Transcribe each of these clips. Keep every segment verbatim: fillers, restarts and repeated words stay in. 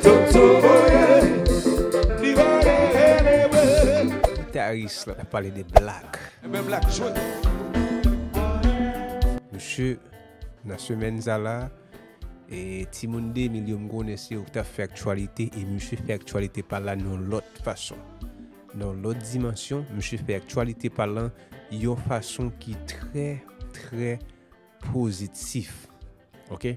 Toto voye, li voye eleve. Gitaris la, n ap pale de Black. Ebyen, Black jwe. Mesye, nan semèn sa la, e timoun de mil yo m konnen se yo ki t ap fè aktyalite, e misye fè aktyalite pa l la nan yon lòt fason. Nan yon lòt dimansyon, misye fè aktyalite pa l lan yon fason ki trè, trè pozitif. Oke?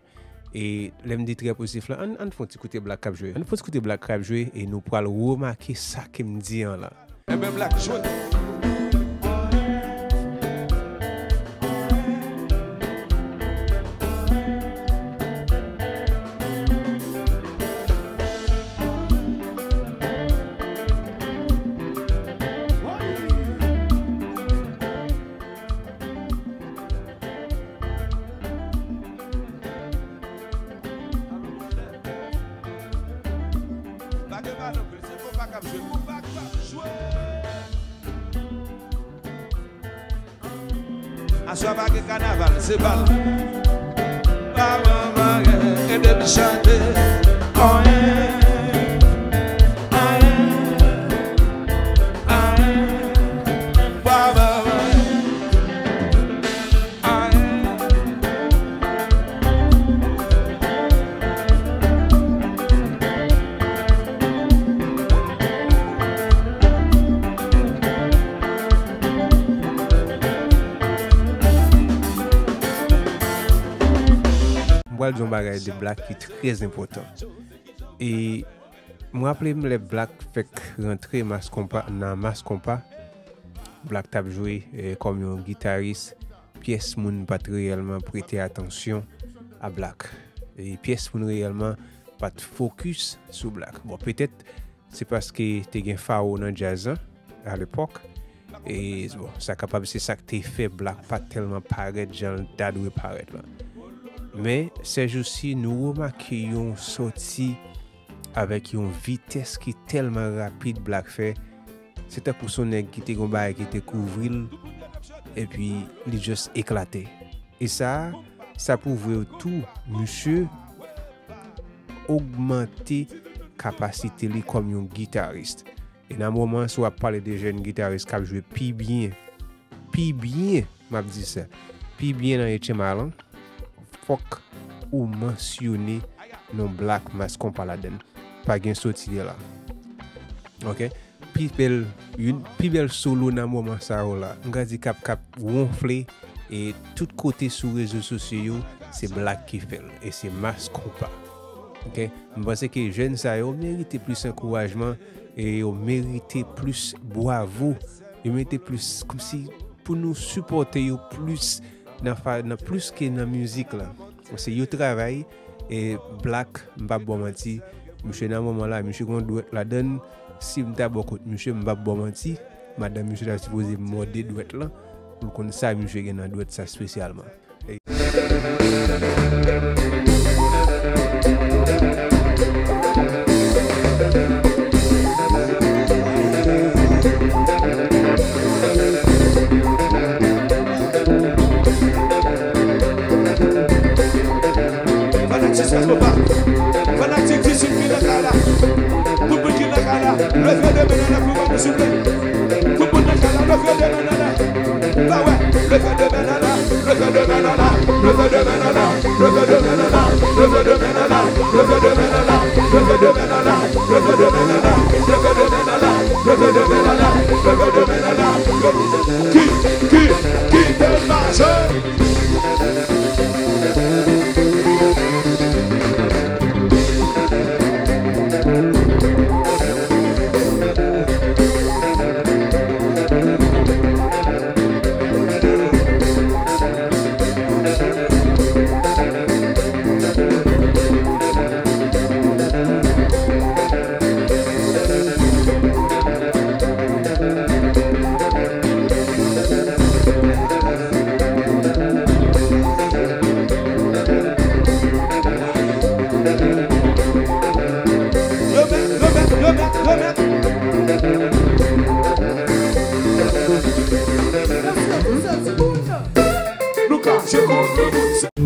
E lè m di trè pozitif la, ann, ann fè yon ti koute Black k ap jwe. Ann fè yon ti koute Black k ap jwe e nou pral remake sa ke m di an la. Ebyen, Black jwe. Lage balon, se konpa k ap jwe. Konpa k ap jwe. Aswè pa gen kanaval, se bal. Pa manman, ede m chante. Anyen, anyen, anyen. Pa manman. M pral di yon bagay de Black ki trè enpòtan. E m raple m lè Black fèk rantre Mass Konpa, nan Mass Konpa, Black t ap jwe, eh, kòm yon gitaris, pyès moun pa t reyèlman prete atansyon a Black. E pyès moun reyèlman pa t fokis sou Black. Bon, petèt se paske te gen Pharoah nan djaz lan alepòk. E bon, sa kapab se sa k te fè Black pa tèlman parèt jan l ta dwe parèt la. Men, sèjousi, nou remake yon sòti avèk yon vitès ki tèlman rapid Black fè. Se tankou se yon nèg ki te gen yon bagay ki te kouvri l, epi li just eklate. E sa, sa pwouve w tou, misye ogmante kapasite li kòm yon gitaris. E nan moman, si w ap pale de jèn gitaris k ap jwe pi byen, pi byen, m ap di sa, pi byen nan H M I lan, fòk ou mansyone non Black Mass Konpa ladan l. Pa gen soti de la. Oke? Pi bèl, youn, pi bèl solo nan moman sa yo la. M ka di k ap, k ap wonfle, e tout kote sou rezo sosyo yo, se Black ki fè l. E se Mass Konpa. Oke? M panse ke jèn sa yo merite plis ankourajman e yo merite plis bwavo. Yo merite plis, kòmsi pou nou sipòte yo plis nan fa-, nan plis ke nan mizik la. Paske yo travay, e Black, m p ap ba w manti, misye nan moman la, misye gen yon dwèt ladan l. Si m ta bò kont misye, m p ap ba w manti, madanm misye ta sipoze mòde dwèt lan, pou l konn sa misye gen nan dwèt sa espesyalman. Fanatik Mass Konpa, fanatik Disip ki nan kay la, tout moun ki nan kay la, leve de men nan lè pou mwen, souple. Tout moun nan kay la, leve de men nan lè. Ba wè, leve de men nan lè, leve de men nan lè, leve de men nan lè, leve de men nan lè, leve de men nan lè, leve de men nan lè, leve de men nan lè, leve de men nan lè, leve de men nan lè, leve de men nan lè, leve de men nan lè. Ki, ki, ki te mache? Remèt, remèt, remèt, remèt. Nou ka jwe kont moun.